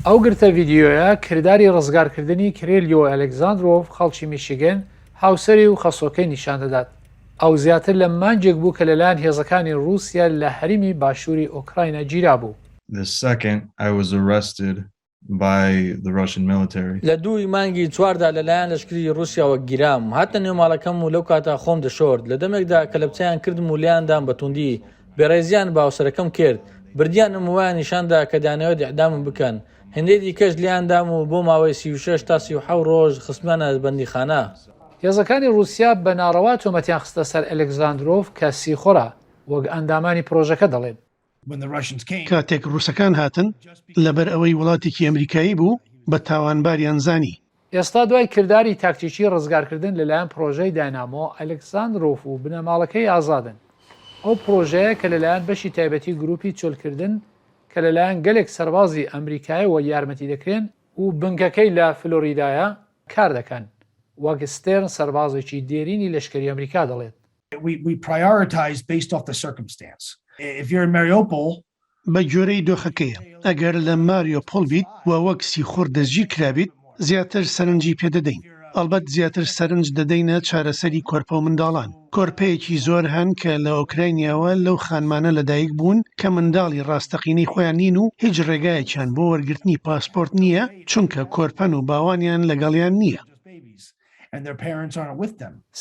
ئەو گرتە ڤیدیۆیە کرداری ڕزگارکردنی کریلیۆ ئەلێکزاندرۆڤ خەڵکی میشیگن، هاوسەری و خەسۆکەی نیشان دەدات. ئەو زیاتر لە مانگێک بوو کە لەلایەن هێزەکانی ڕووسیا لە هەریمی باشووری ئۆکراینا گیرابوو. The second I was arrested by the Russian military. لە دووی مانگی چواردا لەلایەن لەشکری ڕووسیاوە گیرام. هاتنە نێو ماڵەکەم و لەو کاتە خۆم دەشۆرد. لە دەمێکدا کەلەپچەیان کردم و لێیان دام بە توندی. بێڕێزییان بە هاوسەرەکەم کرد. بردیانم و وایان نیشان دا کە دەیانەوێت ئیعدامم بکەن. هێندەی دیکەش لێیان دام و بۆ ماوەی 36 تا 37 ڕۆژ خستمیانە بەندیخانە. هێزەکانی ڕووسیا بە ناڕەوا تۆمەتیان خستە سەر ئەلێکزاندرۆڤ کە سیخوڕە، وەک ئەندامانی پرۆژەکە دەڵێن. کاتێک ڕووسەکان هاتن، لەبەر ئەوەی وڵاتێکی ئەمریکایی بوو، بە تاوانباریان زانی. ئێستا دوای کرداری تاکتیکی ڕزگارکردن لەلایەن پڕۆژەی داینامۆ، ئەلێکساندرۆف و بنەماڵەکەی ئازادن. ئەو پڕۆژەیە کە لەلایەن بەشی تایبەتی گروپی چۆلکردن کە لەلایەن گەلێک سەربازی ئەمریکایەوە یارمەتی دەکرێن و بنکەکەی لە فلۆریدایە، کار دەکەن، وەک ستێرن سەربازێکی دێرینی لەشکری ئەمریکا دەڵێت. بە گوێرەی دۆخەکەیە، ئەگەر لە ماریۆپۆل بیت و وەک سیخوڕ دەستگیر کرابیت، زیاتر سەرنجی پێدەدەین. ئەڵبەت زیاتر سەرنج دەدەینە چارەسەری کۆرپە و منداڵان. کۆرپەیەکی زۆر هەن کە لە ئۆکراینیاوە لەو خانمانە لەدایک بوون کە منداڵی ڕاستەقینەی خۆیان نین و هیچ ڕێگایەکیان بۆ وەرگرتنی پاسپۆرت نییە چونکە کۆرپەن و باوانیان لەگەڵیان نییە.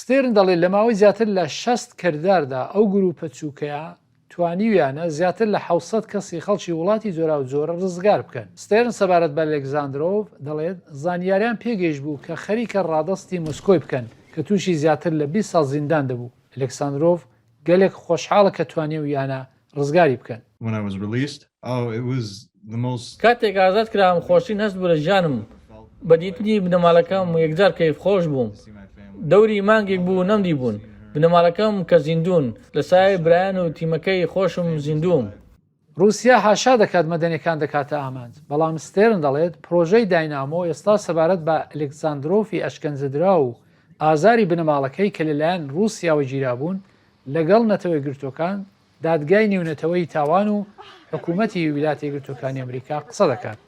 ستێرن دەڵێت لە ماوەی زیاتر لە 60 کرداردا ئەو گروپە چووکەیە توانیویانە زیاتر لە 700 کەسی خەڵکی وڵاتی جۆراوجۆر ڕزگار بکەن. ستێرن سەبارەت بە ئەلێکزاندرۆڤ دەڵێت زانیاریان پێگەیشتبوو کە خەریکە ڕادەستی مسکۆی بکەن کە تووشی زیاتر لە 20 ساڵ زیندان دەبوو. ئەلێکساندرۆڤ گەلێک خۆشحاڵە کە توانیویانە ڕزگاری بکەن. When I was released, oh, it was the most. کاتێک ئازاد کرام خۆشترین هەست بوو لە ژیانم، بە دیتنی بنەماڵەکەم یەکجار کەیفخۆش بووم، دەوری مانگێک بوو نەمدیبوون، بنەماڵەکەم کە زیندوون، لە سایەی برایان و تیمەکەی خۆشم زیندووم. ڕووسیا حاشا دەکات مەدەنیەکان دەکاتە ئامانج، بەڵام ستێرن دەڵێت پرۆژەی داینامۆ ئێستا سەبارەت بە ئەلێکساندرۆفی ئەشکەنجەدراو و ئازاری بنەماڵەکەی کە لەلایەن ڕووسیاوە گیرابوون لەگەڵ نەتەوەیەکگرتووەکان، دادگای نێونەتەوەیی تاوان و حکوومەتی ویلاتە یەکگرتووەکانی ئەمریکا قسە دەکات.